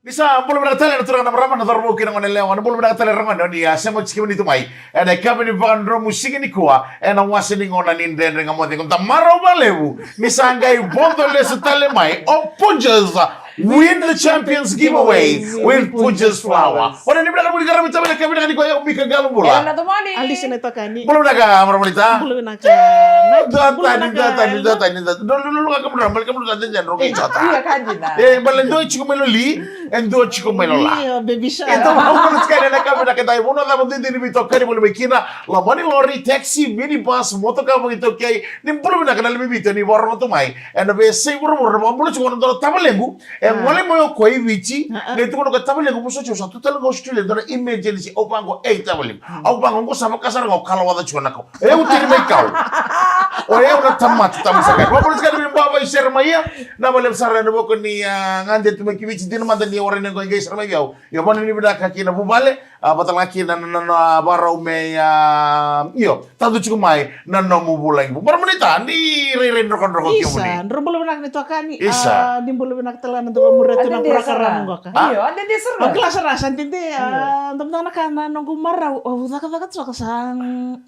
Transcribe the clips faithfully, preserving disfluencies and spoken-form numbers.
Ni sa bula vinaka tale na turaga na marama na cauravou kei na gone yalewa, na bula vinaka tale ragone o ni a sema tiko mai. Ena yakavi ni vakadromu siga nikua, ena wase ni gauna ni Dredre Ga Mo Cegu, da marau vakalevu ni sa qai vodo lesu tale mai o Punjas. Win the Champions Giveaway with Punjas Flour. O ni vinaka, ni qaravi tale ena yakavi vinaka nikua, o Mika Qalobula. Ena tomani. Alisi na tokani. Bula vinaka, marama ni ta. Bula vinaka. Dua tani, dua tani, dua tani, dua tani. Dua lulu ka kamura, bale kamura, dua tani, dua tani. Ia, ka dina. E, bale dua tiko mai loli, e dua tiko mai lola. Ia, baby shark. Eda vakavuna tiko ena yakavi vinaka edai, vanua cava duidui ni veitokani voli mai kina, loma ni lori, taxi, minibus, motoka vakaitaukei, ni bula vinaka na lewe ni Viti, ni vakarorogo tu mai. Ena veiyasai vuravura, na vakabula tiko na dua na tavalequ, e gole mai o koya i Viti, qai tukuna o koya, tavalequ, vosoti, au sa tu tale ga Australia, dua na emergency, au vaqo, ei, tavalequ. Au vaqo, qo sa vaka sara ga o kalawaca tiko na kau. E, au tiri mai kau. O yau na tamata, tamata saka. Vakabula tiko na veibava i Seremaia, na vakalevu sara ena vuku ni, a, gade tu mai ki Viti, dina mada ni o rai na qo i qai sara mai vei au. Io, vakanuinui vinaka kina vuvale, a, vata ga kina na, na, na, na vakarau me, a, io, tadu tiko mai na nomu vulagi. Marama ni ta, ni rairai drokadroka kemuni. Isa, dro bula vinaka ni tokani. Isa. A, ni bula vinaka tale na dau vamuria tu na program qoka. A? Io, a dede sara. O kila sara, sa dede, a, dau mada na ka na noqu marau, au cakacaka tu ka sa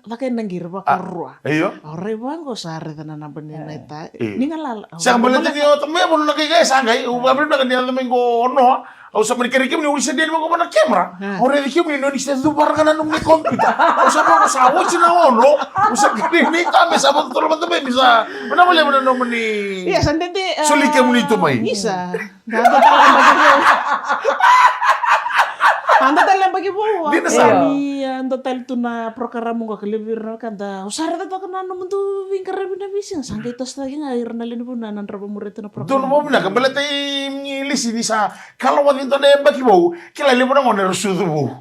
caka ena qiri vakarua. Io. Au rai vaqo sa raica na naba ni naita. Io. Ni galala. Sa baleta ni o tamai vonu na kai kai sa qai, au vabri vinaka ni yaco mai qo o Noa. Au sa mani kerei kemuni, au ni sa deni vaqo vana camera. Au raici kemuni, ni o ni sa cuva raga na nomuni computer. Au sa vaqo sa oti na ono. Au sa kerei ni ta me sa vakatotolo mada mai, me sa. Mana vale mana nomuni. Ia, sa dede, a, soli kemuni tu mai. Isa. Ada tale baki vou. Ada tale baki vou. Dina sara. Ni ada tale tu na program qoka, levu ira na wekada. Au sa raica toka na nomudu veiqaravi na veisiga. Sa qai toso cake ga ira na lewe ni vanua na drava muria tu na program. Donu mo vinaka, baleta i, i lisi ni sa kalawaci dua na yabaki vou, kila levu na gone era sucu vou.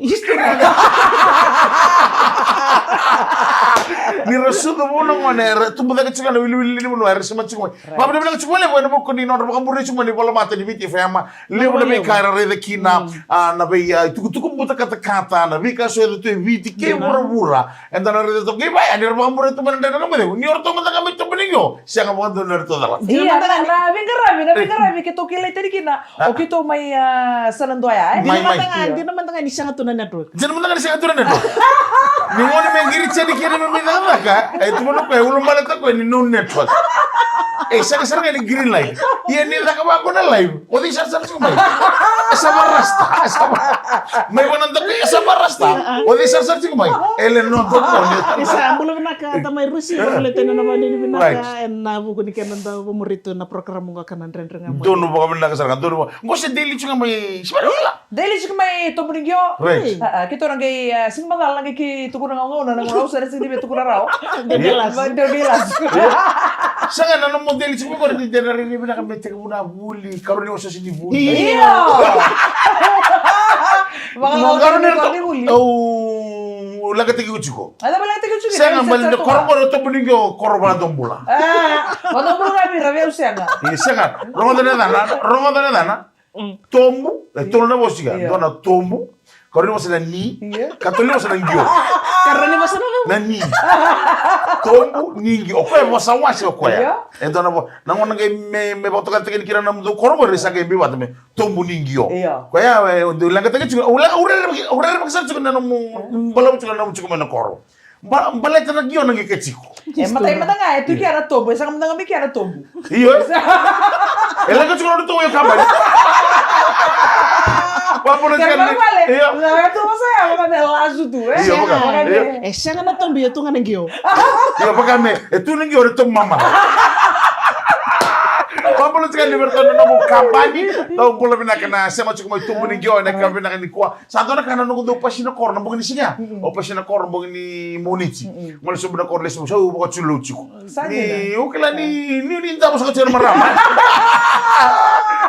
Ni ra sucu vou na gone, era tubu cake tiko na wiliwili ni vanua, era sema tiko mai. Vakavinavinaka tiko vakalevu ena vuku ni nodra vakamuri tiko mai na ivolamata ni Viti F M. Levu na veika era raica kina, a, na vei, a, itukutuku buta katakata, na veika so yaco tu e Viti kei vuravura. Eda na raica toka, qai vaya, ni ra vakamuri tu mai na Dredre Ga Mo Cegu. Ni o ratou mada ga mai Tobu ni Qio, sega vakadua ni ratou cala. Ia, na, na veiqaravi, na veiqaravi keitou kilai tani kina. O keitou mai, a, Sanaduaya, e? Mai, mai. Dina mada ga, dina mada ga ni sega tu na network. Dina mada ga ni sega tu na network. Ni gone me qiri tani kina me mai cakacaka. E tu mana koya, e ulabaleta koya ni no network. E sega sara ga ni green light. Ia ni caka vaqo na live. O cei sarasara tiko mai? E sa varasta. E sa va-, mai vanadaka e sa varasta. O cei sarasara tiko mai? E le no toko ni. E sa bula vinaka tamai Rusi, bula tena na vanini vinaka. Right. Ena vuku ni kena dau vamuri tu na program qoka na Dredre Ga Mo Cegu. Donu vakavinaka sara ga, donu vaka. Qo se daily tiko ga mai, se vaka. Daily tiko mai Tobu ni Qio. Right. A, a, keitou na qai, a, siga macala na qai ki tukuna ga gauna, na gauna au sa na sega ni via tukuna rawa. Dede lasu. Dede lasu. Sega na nomu daily tiko mai qori ni dena rairai vinaka me tekivu na vuli, karua ni wasewase ni vuli. Io. Vaka karua ni vuli. Au lagataki iko tiko. A, cava lagataki iko tiko? Sega, baleta ni koro qori o Tobu ni Qio, koro vakadobula. A, vakadobula ga vei ira, vei au sega. Io, sega. Rogoca na yacana, rogoca na yacana. Mm. Tobu, e tolu na vosa ga. Io. Dua na tobu, karua ni vosa na ni, io, katolu ni vosa na qio. Karua ni vosa na qio. Na ni. Tobu, ni, qio. O koya e vosa wase o koya. Io. E dua na vo-, na gauna qai me, me vakatokataki kina na nomudou koro qori, sa qai biu vata me Tobu ni Qio. Io. Koya, e, o dou lagataki tiko, o la-, o rerevaki, o rerevaki sara tiko na nomu, balavu tiko na nomu tiko mai na koro. Ba-, baleta na qio na qai ka tiko. E matai mada ga, e tu kea na tobu, e sega mada ga me kea na tobu. Io, e. E lako tiko na tobu e kabani. Vabula tiko na, io. Na tobu sa ya, vaka me lasu tu, e. Io, vaka, io. E sega na tobu, e tu ga na qio. Io, vaka me, e tu na qio, e tobu mama. Vabula tiko ni vei ratou na nomu kabani. Dou bula vinaka na sema tiko mai Tobu ni Qio, ena ka vinaka nikua. Sa dua na ka na noqu dau pasi na koro na bogi ni siga. Mm-mm. Au pasi na koro na bogi ni Moniti. Mm-mm. Gole sobu na koro lesu, sa au vakatulou tiko. Sa dina. Ni, au kila ni, ni, ni davo saka tiko na marama.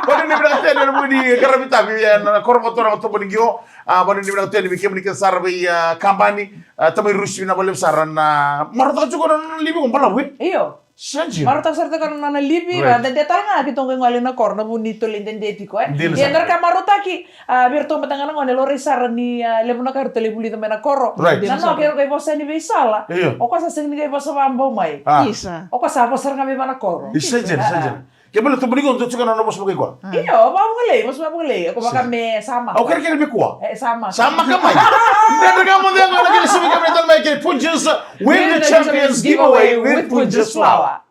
Vakanuinui vinaka tale na bogi ni qaravi tavi, e, na koro vakaturaga Tobu ni Qio. A, vakanuinui vinaka tale vei kemuni kece sara vei, a, kabani, a, tamai Rusi, vinaka vakalevu sara na marautaka tiko na, na livi ko balavu, e? Io. Sa dina. Marautaka sara tiko na nona livi, right, va, dede tale ga keitou qai gole na koro, na vu ni tolei dede tiko, e. Dina sara. Ia, na ka marautaki, a, vei iratou mada ga na gone, laurai sara ni, a, levu na ka eratou lai vulica mai na koro. Right. Na noa kei ira qai vosa ni veisala. Io. O koya sa sega ni qai vosa vabau mai. A. Isa. O koya sa vosa sara ga mai va na koro. Isa, dina, sa dina. A, a. Ke bale tu bani ko ndo tiko na nona vosa vakaikoa. Io, vakavugalei, vosa vakavugalei. Ko vaka me sama. Au kerekere me kua. E sama. Sama ka mai. Dredre Ga Mo Cegu na kena simi ka mai tale mai kei Punjas. Win the Champions Giveaway with Punjas Flour.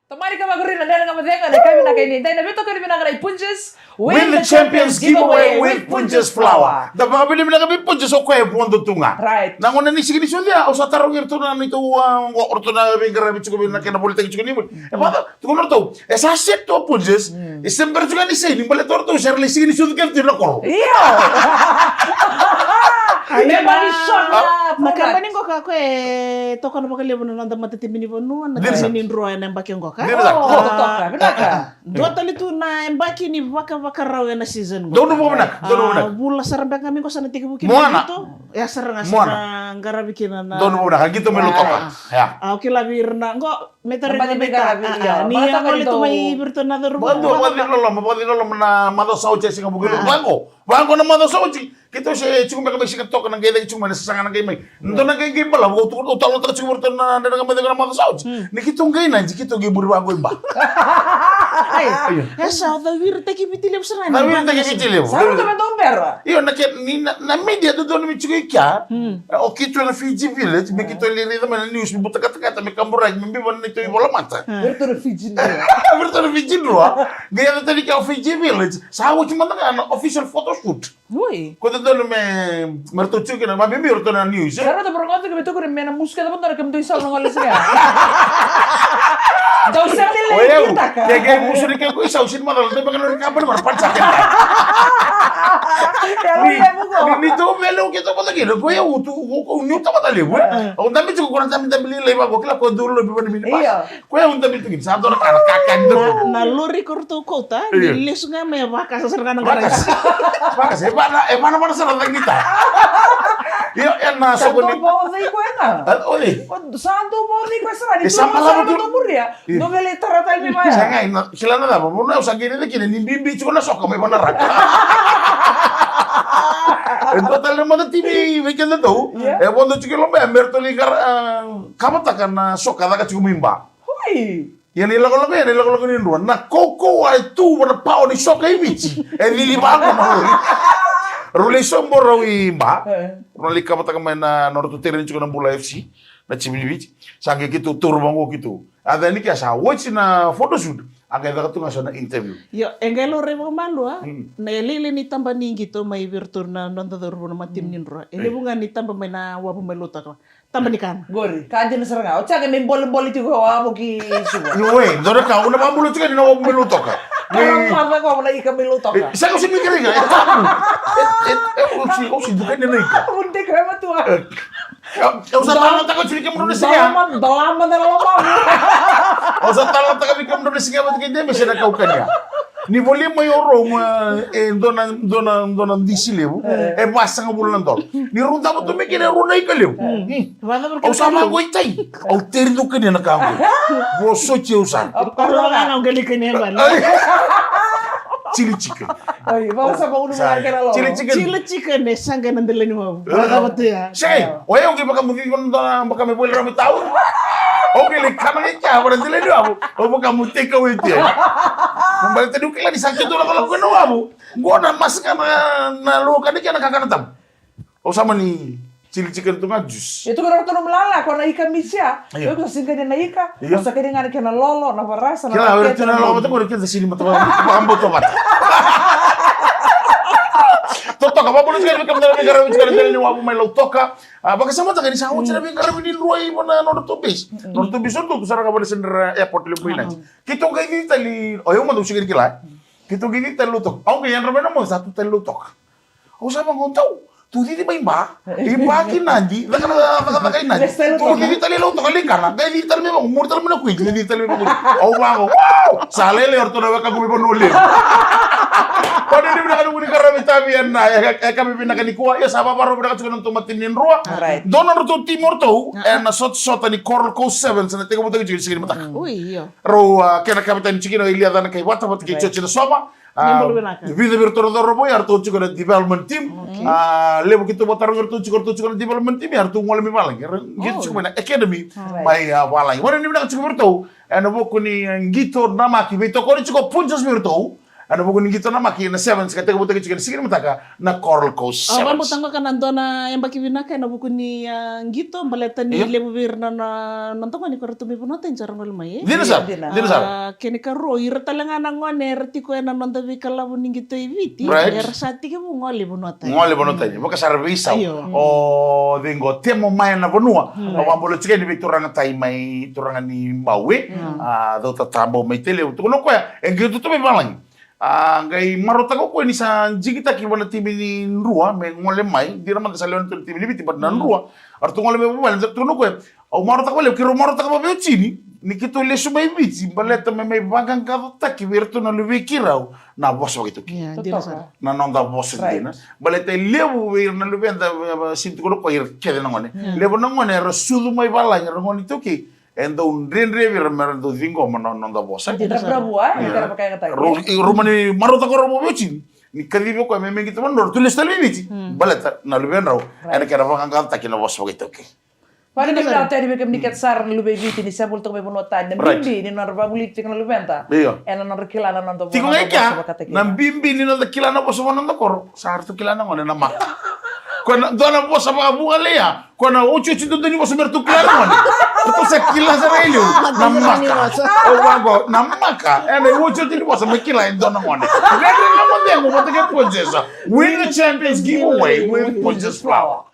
Tomani ka vakuri na Dredre Ga Mo Cegu, na ka vinaka ini. Dai na veitokoni vinaka na i Punjas. Win the Champions Giveaway with Punjas Flour. Da vakavinavinaka vei Punjas, o koya e vodo tu ga. Right. Na gauna ni siga ni sucu ya, au sa tarogi iratou na neitou, a, oqo, o ratou na veiqaravi tiko vei na kena volitaki tiko ni vuli. E vaka, tukuna ratou, e sa set tu o Punjas, e se bera tiko ga ni saini, baleta o ratou sa ra lai siga ni sucu kece tu na koro. Io. Ai, me mani shot na, na kambani qoka ko e tokona vakalevu na noda matatimi ni vanua, na kambani ni drua ena yabaki qoka. Dina. O, totoka, vinaka. Dua tale tu na yabaki ni vakavakarau ena season qo. Donu vakavinaka, donu vakavinaka. A, vula sara beka mai qo sa na tekivu kina. Moana. Qito. Ya sara ga sa na qaravi kina na. Donu vakavinaka, qito mai Lautoka. Ya. A, au kila vei ira na qo, me tara na me qaravi, a, ni a, qoli tu mai vei iratou na cauravou. Vakaciloloma, vakaciloloma na macawa sa oti e siga Vukelulu. Vaqo, vaqo na macawa sa oti. Keitou se tiko beka mai Sigatoka na qai cake tiko mai na sasaga na qai mai. Dua na qai qai balavu, au tu, au talanoataka tiko vei iratou na Dredre Ga Mo Cegu na macawa sa oti. Ni keitou qai nadi, keitou qai muri vaqo i ba. Ai, e sa o caviritaki Viti Levu sara ga. Caviritaki Viti Levu. Sa o caviritaki Viti Levu. Io, na ke, ni na, na media dodonu me tiko i kea. O keitou na Fiji Village, me keitou lai raica mai na news, me butakitakita, me kaburaki, me biu na neitou ivolamata. Vei iratou na Fiji drua. Vei iratou na Fiji drua. Qai yaco tani kea o Fiji Village. Sa oti mada ga na official photo shoot. Oi. Ko dodonu me, me ratou tiko kina, ma bibi ratou na news, e? Sa ratou vorogoto ke me tukuni me na musu kece vakadua na kemudou isau na gole sega. Dou sega ni lai kitaka. Ke, ke musu ni ke ko isau, sega ni macala, dou beka na ori kaba ni mara pansa kece. Ni, ni, ni tou vele o keitou vata kina, ko ia utu, o, o, ni uta vata levu, e? O dabe tiko ko na dabe, dabe lilai vaqo, kila ko dou lobi vana mini basi. Io. Koya au dabe tu kina, sa dua na ka na kakani. Na, na lori ko ratou kauta, ni lesu ga mai e vakasa sara ga na qaravi. Vakasa. Vakasa, e vana, e vanavana sara cake ni ta. Io, e na soko ni. Sa dou vauci koya ga. A, oi. Sa dou vauci koya sara, ni sa dou balavu tu. Dou muria. Io. Dou vele tara tale mai vaya. Sa ga, ina, kila na cava, vuna au sa qai raica kina, ni bibi tiko na soka mai vana raka. E dua tale na matatimi vei keda dou. Io. E vodo tiko i loma ya, me ratou lai qara, a, kavataka na soka caka tiko mai ba. Oi. Ia na ilakolako, ia na ilakolako ni drua. Na kaukauwa e tu vua na pawa ni soka i Viti. E cici vaqo na lori. Rau lai sobu rau i ba. E. Rau lai kavataka mai na, na nodratou tereni tiko na Bula F C. Na timi ni Viti. Sa qai keitou taura vaqo keitou. A cani kea sa oti na photo shoot. A qai caka tu ga so na interview. Io, e qai laurai vakamalua. Mm. Na lailai ni taba ni qito mai vei iratou na noda cauravou na matatimi ni drua. E levu ga ni taba mai na wavu mai Lautoka. Taba ni kana. Qori, ka dina sara ga. O Jake me bolebole tiko o Avo ki Suva. Io, e, dua na ka, au na vakabula tiko ni na Avo me Lautoka. Ka na mata ko na ika me Lautoka. E, sa ko si me kere ika, e tabu. E, e, e, o si, o si duka ni na ika. Avo de ka matua. E, au sa tala taka tiko kemudou na siga. Dalama, dalama na lama. Au sa tala taka tiko kemudou na siga, vata kei de me se na kau kania. Ni volia mai o Rome, e, dua na, dua na, dua na disi levu, e vasagavulu na dola. Ni rau davo tu mai kina e rua na ika levu. Au sa vaqo i tai. Au teri dau kania na ka qo. Vosoti au sa. Chili chicken. Chili chicken e sa qai na dela ni wavu. Sega, o yau qai vakamucici vana dua na baka me voli rau me tau. Au qai lai kana qai kea vana dela ni wavu. Au vakamu take away tu yani. Mo baleta niu kila ni sa keitou lakolako ena wavu. Qo na masaka na, na loka ni kena kakana tabu. Au sa mani chili chicken tu ga juice. E tu ga na ratou nomu lala, ko na ika misia. Io. Io, ko sa sega ni na ika. Io. Ko sa kena ga na kena lolo, na varasa, na kena lolo. Kila, au ira tu na lolo, ko kena sini mata, mata, mata. Totoka, vakabula tiko na veiqaravi, veiqaravi tiko na dela ni wavu mai Lautoka. A, vakasamataka ni sa oti na veiqaravi ni drua i vana nodratou base. Nodratou base, o ratou tu sara ga vana Central Airport, Levu Airlines. Keitou qai cici tale, o yau mada au sega ni kila. Keitou qai cici tale Lautoka. Au qai yadra mai na moce, sa tu tale Lautoka. Au sa vaqo, tau. Tu cici mai ba. I ba ki Nadi, caka na, caka, caka i Nadi. Tu cici tale Lautoka, lai kana. Qai cici tale mai vaqo, muri tale mai na Kuwait, cici tale mai vaqo. Au vaqo, wow! Sa lele o ratou na wekaqu mai Vanua Levu. Ko ni vinaka ni vuni qaravi tavi ena, e, e, e ka me vinaka nikua, ia sa vavarau vinaka tiko na nodratou matatimi ni drua. Alright. Dua na nodratou timi o ratou, ena sotasota ni Coral Coast Sevens, na tekivutaki tiko ni siga ni mataka. Ui, io. Rau, a, kena kapiteni tiko kina o Ilia Cana Kaivata vata kei George Nasoma. Ni bula vinaka. Vica vei iratou na cauravou ya eratou tiko na development team. A, levu keitou vakatarogi iratou tiko, eratou tiko na development team ya eratou gole mai valagi. Era qito tiko mai na academy mai, a, valagi. Vakavinavinaka tiko vei iratou ena vuku ni, e, qito namaki veitokoni tiko Punjas vei iratou. Ena vuku ni qito namaki na sevens ka tekivutaki tiko ena siga ni mataka na Coral Coast Sevens. Au vakabauta ga ka na dua na yabaki vinaka ena vuku ni, a, qito baleta ni levu vei ira na, na, na noda gone ko ratou mai vanua tani sa ra gole mai, e? Dina sara, dina sara. A, kena ikarua, ira tale ga na gone era tiko ena noda veikalavu ni qito i Viti, era sa tekivu gole i vanua tani. Gole i vanua tani. Vaka sara veisau. O cei qo, Temo Maena Vanua. Au vakabula tiko yani vei turaga tai mai, turaga ni Bau, e? A, Cauta Tabau mai Tailevu. Tukuna o koya e qito tu mai valagi. A, qai marautaka o koya ni sa jigitaki vua na timi ni Drua me gole mai, dina mada sa lewe ni timi ni Viti, but na Drua, a ratou gole mai vuvale, tukuna o koya, au marautaka valevu, keirau marautaka vaveiwatini ni keitou lesu mai Viti baleta me mai vaqaqacotaki vei iratou na luvei keirau na vosa vakaitaukei. Na noda vosa dina. Baleta e levu vei ira na luveda, e, e, sini tukuna o koya ira kece na gone. Levu na gone era sucu mai valagi, era gone iTaukei. E dau dredre vei ira me ra dau ciqoma na noda vosa. Dina sara. Rau mani marautaka rau vaveiwatini ni kacivi o koya me mai qito vanadrau, ratou lesu tale mai Viti. Baleta na luvedrau ena kena vaqaqacotaki na vosa vakaitaukei. Vakanuinui vinaka tale vei kemuni kece sara na luve i Viti ni se voli toka mai vanua tani, na bibi ni nodra vavulici tiko na luveda. Io. Ena nodra kila na noda vosa vakaitaukei. Tiko ga i kea na bibi ni noda kila na vosa vaka noda koro. Sa ratou kila na gone na maka. Ko na dua na vosa vakavugalei ya. Ko na otioti dodonu ni vosa me ratou kila na gone. Ratou sa kila sara e liu na maka. O vaqo, na maka ena iotioti ni vosa me kila e dua na gone. Dredre Ga Mo Cegu vata kei Punjas. Win the Champions Giveaway with Punjas Flour.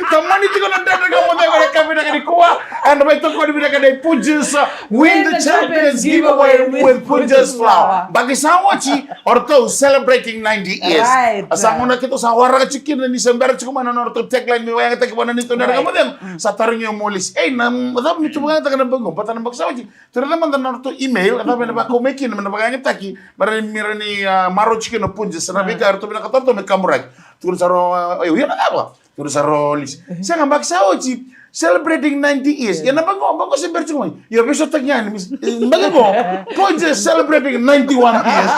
Tomani tiko na Dredre Ga Mo Cegu ena yakavi vinaka nikua. Ena veitokoni vinaka nei Punjas, win the champions giveaway with Punjas Flour. Yabaki sa oti, o ratou celebrating ninety years. Right. Sa gauna keitou sa waraka tiko kina ni se bera tiko mai na nodratou tagline me vakayagataki vua na neitou Dredre Ga Mo Cegu. Sa tarogi au o Lisi, ei, na cava me tou vakayagataka na yabaki qo, baleta na yabaki sa oti. Tou raica mada na nodratou email, e cava ena vakau mai kina me na vakayagataki, me ra ni, me ra ni, a, marau tiko kina o Punjas, na veika eratou vinakata o ratou me kaburaki. Tukuna sara o, a, io, io, na cava? Tukuna sara o Lisi, sega, yabaki sa oti, celebrating ninety years. Ia na yabaki qo, yabaki qo se bera tiko mai. Io, veisautaki yani, yabaki qo, Punjas celebrating ninety-one years.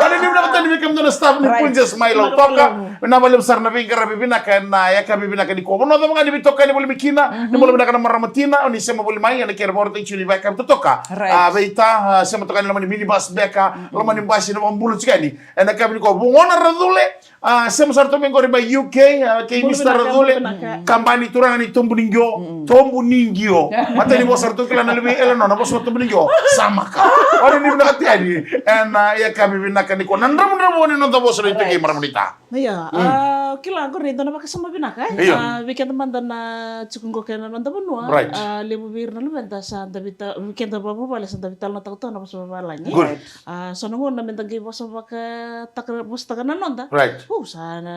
Vakanuinui vinaka tale vei kemudou na staff ni Punjas mai Lautoka. Vinaka vakalevu sara na veiqaravi vinaka ena yakavi vinaka nikua. Vanua cava ga ni veitokani voli mai kina, ni bula vinaka na marama tina, o ni sema voli mai ena kena vakarautaki tiko ni vakayakavi totoka. Right. A, vei Ta, a, sema toka yani loma ni minibus beka, loma ni basi, na vakabula tiko yani. Ena yakavi nikua, Vugona Racule, a, sema sara tu mai qori mai U K, a, kei Mister Racule, kabani turaga ni Tobu ni Qio, Tobu ni Qio. Matai ni vosa ratou kila na luvei Eleanor, na vosa Tobu ni Qio, sa maka. Vakanuinui vinaka tale yani ena yakavi vinaka nikua. Na dravudravua ni noda vosa na iTaukei, marama ni Ta. Io, a, kila qori e dua na vakasama vinaka, e? Io. A, vei keda mada na tiko qo kei na noda vanua, right, a, levu vei ira na luveda sa davi ta-, vei keda vavuvale sa davi talanoataka tu na vosa vavalagi. Good. Right. A, so na gauna meda qai vosa vakataka, vosataka na noda. Right. Uu, sa na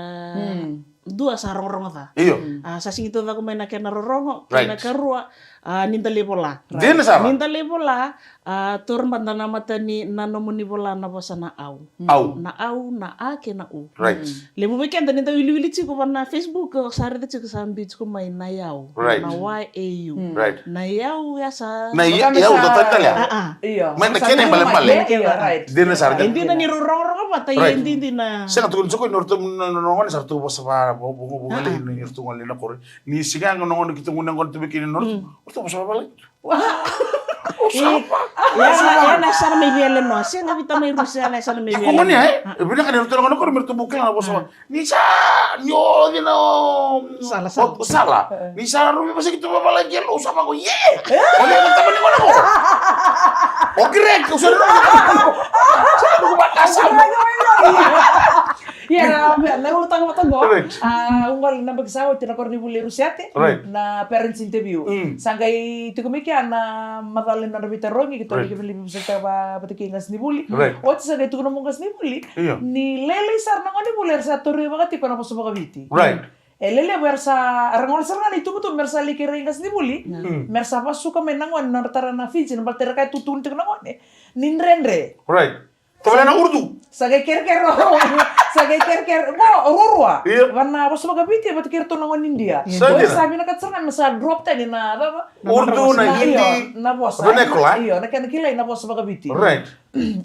dua sa rogorogo ca. Io. A, sa sigi tu cake mai na kena rorogo, right, kena karua, a, ni da lai vola. Right. Dina sara. Ni da lai vola, a, taura mada na mata ni, na nomuni vola na vosa na au. Au. Na au, na a kei na u. Right. Levu vei keda ni da wiliwili tiko va na Facebook, o sa raica tiko sa biu tiko mai na yau. Right. Na Y A U. Right. Na yau ya sa. Na ya-, yau sa totally ya. A, a. Io. Mai na kena ibalebale. Io, right. Dina sara. E dina ni rau rogorogo vata, right, e dina. Sega, tukuna tiko ni ratou na, na, na gone sa ratou vosa va, vo, vo, vo, a, a, ni ratou gole na koro. Ni siga ga na gone keitou gone, gone tu vei kina na ratou. Mm. Ratou vosa vavalagi. Ia, ia, ia na yasana mai vei Eleanor. Sega, Vita mai Rusi, ia na yasana mai vei Eleanor. Iko gone, e? Vinaka ni ratou na gone koro me ratou bau kila na vosa va. Ni sa, ni o cina o, sala, sala, o sala. Ni sa rui vosa keitou vavalagi, o sa vaqo, ie! O le na tama ni gone qo. O Greg, o sa rui. Sa rui vakasama. Ia, na, na ulutaga vata qo. Right. A, au gole na yabaki sa oti na koronivuli e Rusiate. Right. Na parents interview. Mm. Sa qai tiko mai kea na macala ni nodra veitarogi, keitou, right, qai veilevu vosataka va-, vata kei qasenivuli. Right. Oti sa qai tukuna meu qasenivuli. Io. Ni lailai sara na gonevuli era sa tauri vaka tiko na vosa vakaviti. Right. E lelevu era sa, era gole sara ga na itubutubu me ra sa lai kere i qasenivuli. Mm. Me ra sa vakasuka mai na gone na nodra tara na Fiji, na baleta era kaya tu tukuni tiko na gone ni dredre. Right. Tavale na Urdu. Sa qai kerekere o, sa qai kerekere. Qo, ruarua. Io. Vana vosa vakaviti, vata kei ratou na gone ni Idia. Io. Sa dina. Sa vinakata sara ga me sa drop tani na, na, na, Urdu, na, na, io, Hindi, na vosa. Vernacular, e? Io, na kena kilai na vosa vakaviti. Right.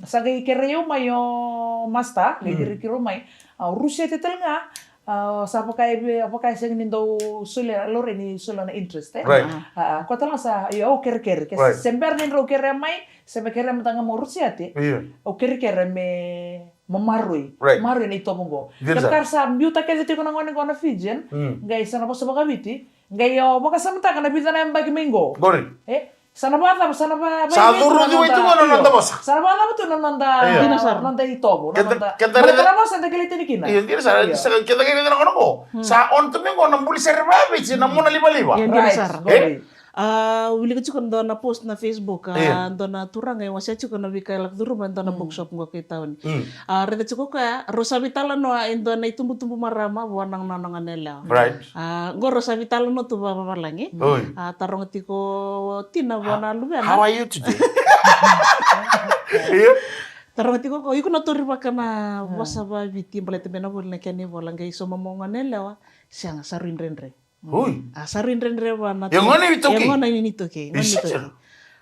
Sa qai kerei au mai o master, qai, mm, kerei keirau mai. A, Rusia te tale ga, a, sa vaka e ve-, vaka e sega ni dau solia, laurai ni solia na interest, e? Right. A, a, ko tale ga sa, io, au kerekere. Ke, right, se bera ni drau kerea mai, se me kerea mada ga mo Rusia te. Io. Au kerekere me mamaroi. Right. Maroi na itovo qo. Vinaka. Kevaka ra sa biuta kece tiko na gone qo na Fijian, mm, qai sa na vosa vakaviti, qai o vakasamataka na vica na yabaki mai qo. Qori. E? Sa na vakacava, sa na va-, sa va-, curu na noda, io, tu na noda vosa. Sa na vakacava tu na noda, io, dina sara, noda itovo, na noda, keda, keda raica na vosa eda kilai tani kina. Io, dina sara, io, sa keda qai raica na gauna qo. Hmm. Sa on tu mai qo na buli sere vakaviti, na mona livaliva. Io, dina sara. Right, right. E? A, wilika tiko dua na post na Facebook, a, io, dua na turaga e wasea tiko na veika e lako curuma e dua na, hmm, bookshop qo kei tauni. Hmm. A, raica tiko o koya, rau sa veitalanoa e dua na itubutubu marama vua na nona gone yalewa. Right. A, qo rau sa veitalanoa tu vakavavalagi. Oi. A, taroga tiko o tina vua na luvena. How are you today? Io. Taroga tiko o koya, iko na taurivaka na, hmm, vosa vakaviti baleta me na voli na kena ivola qai sauma mo gone yalewa. Sega, sa rui dredre. Oi. A, sa rui dredre vua na, e gone ni iTaukei. E gone ni iTaukei, gone ni iTaukei.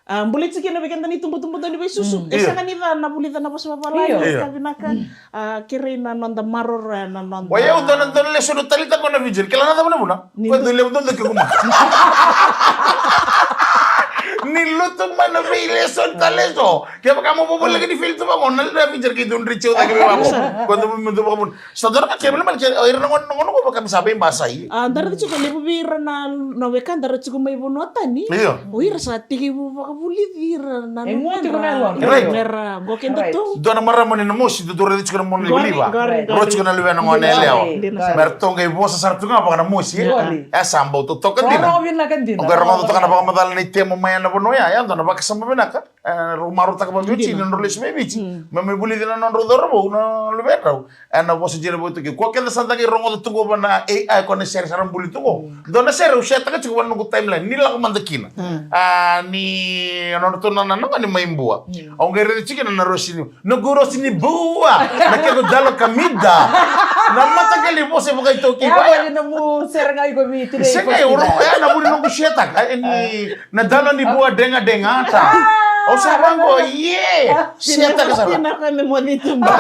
A, buli tiko kina vei keda na itubutubu dau ni veisusu. Mm. E, io, sega ni ca na vulica na vosa vavalagi, io, io, ka vinaka. Mm. A, kerei na noda maroroya na noda. Wa, io, dua na, dua na lesoni au taleitaka qo na Fijian. Kila na cava na vuna? Ni ko dau levu dau dau ke kuma. Ni lutu mai na veilesoni tale eso. Kevaka mo vovoleka ni fili tu vaqo, na, na Fijian kei dau dredre cake vei vaqo. Ko dau mo dau vaqo. Sa dua na ka kece mada, o ira na gone, na gone qo vaka me sa veibasai. A, da raica tiko levu vei ira na, na wekada ra tiko mai vanua tani. Io. O ira sa tekivu vakavulici ira na, e, luvena. Right. Mera qo keda tu. Dua na marama ni Namosi, dou raica tiko na mona livaliva. Qori, qori. Rau tiko na luvena gone yalewa. Qori. Dina sara. Mera toqai vosa sara tu ga vaka Namosi, e? Qori. E sa bau totoka dina. Qori vinaka dina. O qori rogoca toka na vakamacala ni temo mai na vanua ya, ya dua na vakasama vinaka. E, rau marautaka vakaViti, dina, ni rau lesu mai Viti. Mm. Me mai vulici na nodrau cauravou, na luvedrau. E, na vosa dina vakaiTaukei. Ko keda sa da qai rogoca tu qo va na A I, ko na sere sa ra buli tu qo. Mm. Dua na sere au share-taka tiko va na noqu timeline. Ni lako mada kina. Mm. A, ni, nodratou na, na, na, ni mai Bua. Mm. Au qai raica tiko kina na Rosi ni, noqu Rosi ni Bua. Na kequ dalo kamida. Na mataqali vosa vakaiTaukei. E, va ya. Nomu sere ga iko Viti. Sega, e, au ro-, e, na vuli noqu share-taka. E, ni, na dalo ni Bua dregadregata. Au sa vaqo, ie. Share-taka sara. Tina ka me moci tuba.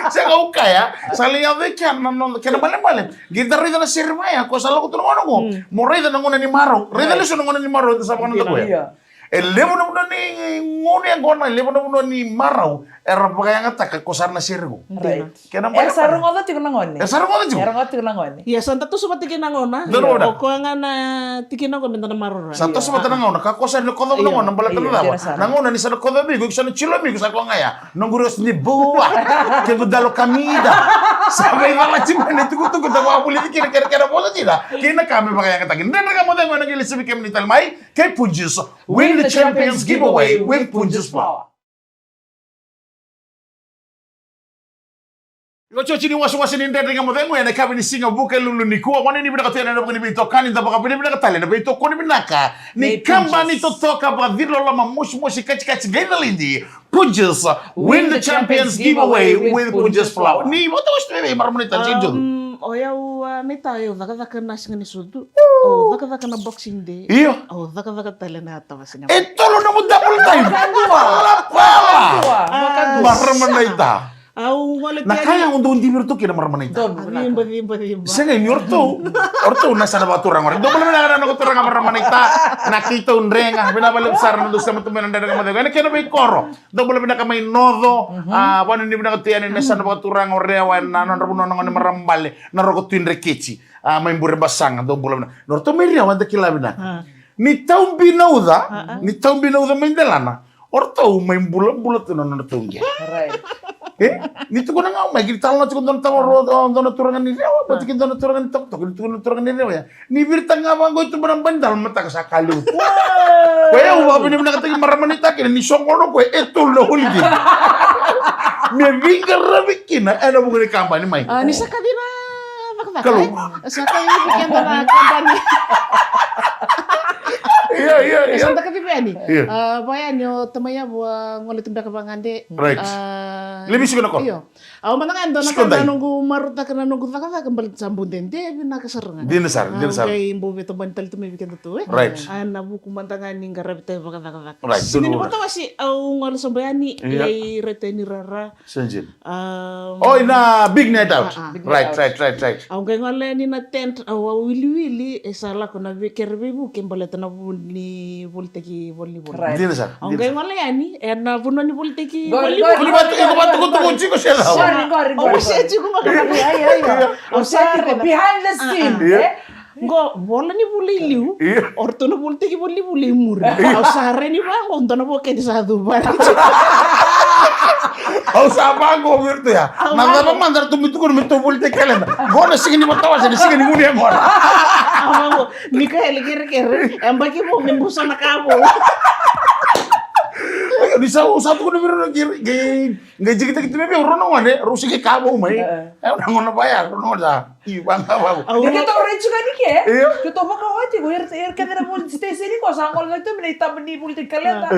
Sega, au kaya, sa lai yaco i kea na noda, kena balebale. Qai da raica na sere vaya, ko sa lako tu na gauna qo. Mm. Mo raica na gauna ni marau. Raica lesu na gauna ni marau, da sa vakanoda koya. Io. E levu na vanua ni gauna ya qo na, levu na vanua ni marau. Era vakayagataka ko sara na sere qo. Dina. Right. Kena balebale. Era sa rogoca tiko na gone. Era sa rogoca tiko. Era rogoca tiko na gone. Ia, sa da toso vata kei na gauna. Dua na gauna. O koya ga na tikina qo me da na maroroya. Sa toso vata na gauna. Ka ko sa na kocovi na gauna, baleta na cava? Na gauna ni sa na kocovi iko, iko sa na jilumi iko, sa ko ga ya. Noqu Rosi ni Bua. Kequ dalo kamida. Sa veicalati mai na itukutuku da vakavulici kina, kei na, kei na vosa dina. Kei na ka me vakayagataki. Dredre Ga Mo Cegu ena qai lesu vei kemuni tale mai. Kei Punjas. Win the Champions Giveaway with Punjas Flour. Iotioti ni wasewase ni Dredre Ga Mo Cegu ena yakavi ni siga Vukelulu nikua. Wananavu vinaka tu yani ena vuku ni veitokani, da vakavinavinaka tale ena veitokoni vinaka ni kabani totoka, vakaciriloloma, mosimosi, katikati, qai calidi. Punjas, win the champions giveaway with Punjas Flour. Ni vakawaso tu vei marama naita, Jane Jones. Um, o yau, a, naita, o yau cakacaka na siga ni sucu. Au cakacaka na Boxing Day. Io. Au cakacaka tale na tavasi ni. E tolu nomu double time. Vakadua. Vakadua. Marama naita. Au gole tale. Na ka ya au dau divi iratou kina, marama naita. Ciba, ciba, ciba. Sega ni o ratou. O ratou na yasana vakaturaga. Dou bula vinaka na noqu turaga, marama naita. Na keitou Drega. Vinaka vakalevu sara na dou sema tu mai na Dredre Ga Mo Cegu ena kena veikoro. Dou bula vinaka mai Noco. A, wananavu vinaka tu yani na yasana vakaturaga o Rewa, na nodra vanua na gone marama bale, na Roko Tui Dreketi. A, mai Burebasaga, dou bula vinaka. Nodratou mai Rewa, eda kila vinaka. Ni tau binauca, ni tau binauca mai delana. O ratou mai bulabula tu na nodratou qele. Right. E? Ni tukuna ga mai, qai talanoa tiko dua na turaga ni Rewa, vata kei dua na turaga ni Tokatoka, ni tukuna na turaga ni Rewa ya. Ni virita ga vaqo i tuba na banidalo, mataka sa ka levu. Koya au vakavinavinakataki, marama naita, kina ni soqona o koya e tolu na holiday. Me veiqaravi kina ena vuku ni kabani mai. A, ni sa kaci na Kalou. Sa kai vei keda na company. Ia, ia, ia. Sa da kacivi yani. Ia. Vaya ni o tamai yavo a gole tu beka vagade. Right. Levi siko na ko. Io. Au mada ga e dua na ka na noqu marautaka na noqu cakacaka baleta sa bau dede vinaka sara ga. Dina sara, dina sara. Au qai bau veitabani tale tu mai vei keda tu e. Right. A na vuku mada ga ni qaravi tale vakacakacaka. Right. Sini ni vatawasi au gole sobu yani. Ia. Lai reta ni rara. Sa dina. Oi, na big night out. Right, right, right, right. Au qai gole yani na tent, au a wiliwili e sa lako na vei kere veivuke baleta na vu ni volitaki voli ni voli. Dina sara. Au qai gole yani e na vanua ni volitaki voli ni voli. Iko vatukutuku tiko se cava? Au se tiko ga. Au se tiko behind the scene. Qo vola ni vula i liu. O ratou na volitaki voli ni vula i muri. Au sa rai ni vaqo dua na voketi sa cuva. Au sa vaqo vei ratou ya. Na cava mada ratou mai tukuna me ratou volitaki kaleda? Qo na siga ni vatawase, na siga ni gunu yaqona. Au vaqo ni ka ele kerekere e baki vou me busa na ka vou. Ni sa, au sa tukuna vei rau qai jikitaki tu mai vei au rau na gone, rau sigi ka vou mai. E na gona vaya rau na gone sa. Io, vaqo, vaqo. Ni keitou rai tiko ni ke. Io. Keitou vakaoti ko ira, ira kece na voli station ko sa gole na tu me na itaba ni voli kaleda.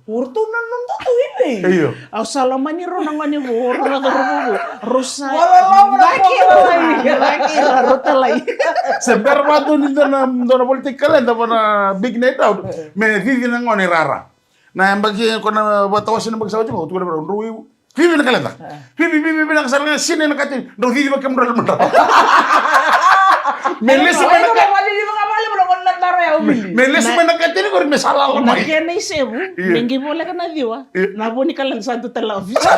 O ratou na noda tu i vei. Io. Au sa lomani rau na gone vou, rau na cauravou vou. Rau sa. Rau talai. Se bera vatu ni dua na, dua na volitaki kaleda va na big night out. Me cici na gone rara. Na yabaki ko na vatawase na yabaki sa oti ko tukuna vei rau. Vivi na kaleda. Vivi, vivi, vivi na kasala na sina na katini. Drau cici vaka kemudrau lomada. Me lesu mai na katini. Me lesu mai na katini ko me sa lala mai. Na kena isevu. Me qai voleka na ciwa. Na vo ni kaleda sa tu tala office.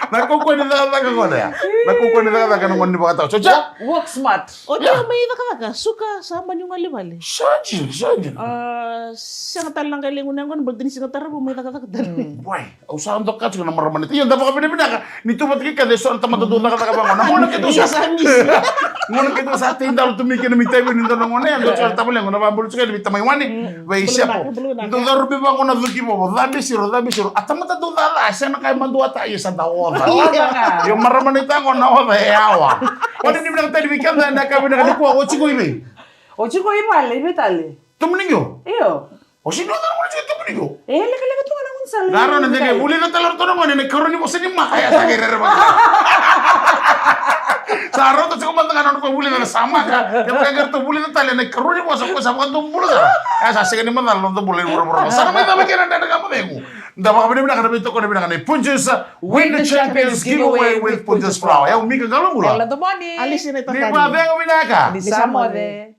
Na kaukauwa ni cakacaka gona ya. Na kaukauwa ni cakacaka na gona ni vakatau. So ja. Work smart. O tia mai cakacaka suka sa mani gole vale. Sa dina, sa dina. Sega tale na qai lai gunu yaqona baleta ni sega tara vou mai cakacaka tale. Wai, au sa doka tiko na marama ni. Io, da vakavinavinaka ni tu vata kei keda eso na tamata dau cakacaka vaqo. Na gona keitou sa misi. Gona keitou sa tei dalo tu mai kina mai tavi ni dua na gone ya, dua tiko na tavalequ na vabulu tiko ni vei tamai wani. Vei sepo. Dau caru bi vaqo na cuki vovo, cabe siro, cabe siro. A tamata dau caca, a sega na ka e maduata, ia sa da oca. Io marama ni tago na oca e awa. Wani ni vinaka tani vei keda na ka vinaka ni kua, o tiko i vei? O tiko i vale, i vei tale? Tomuni qo? Io. O sini o cana mona tiko tomuni qo? E lekaleka tu ga na gaunisala. Qaro na deke vulica tale o ratou na gone na ikarua ni vosa ni maka ya sa qai rerevaka. Sa rauta tiko mada ga na nona ko vulica na sa maka. Kevaka qai ratou vulica tale na ikarua ni vosa ko sa vakadobula sara. Ya sa sega ni macala na noda bula i vuravura. Sa na mai cava kei na dredre ga mo cegu. Da vakavinavinaka na veitokoni vinaka nei Punjas. Win the Champions giveaway with Punjas Flour. Yau Mika Qalobula. Ni vacegu vinaka. Ni sa moce.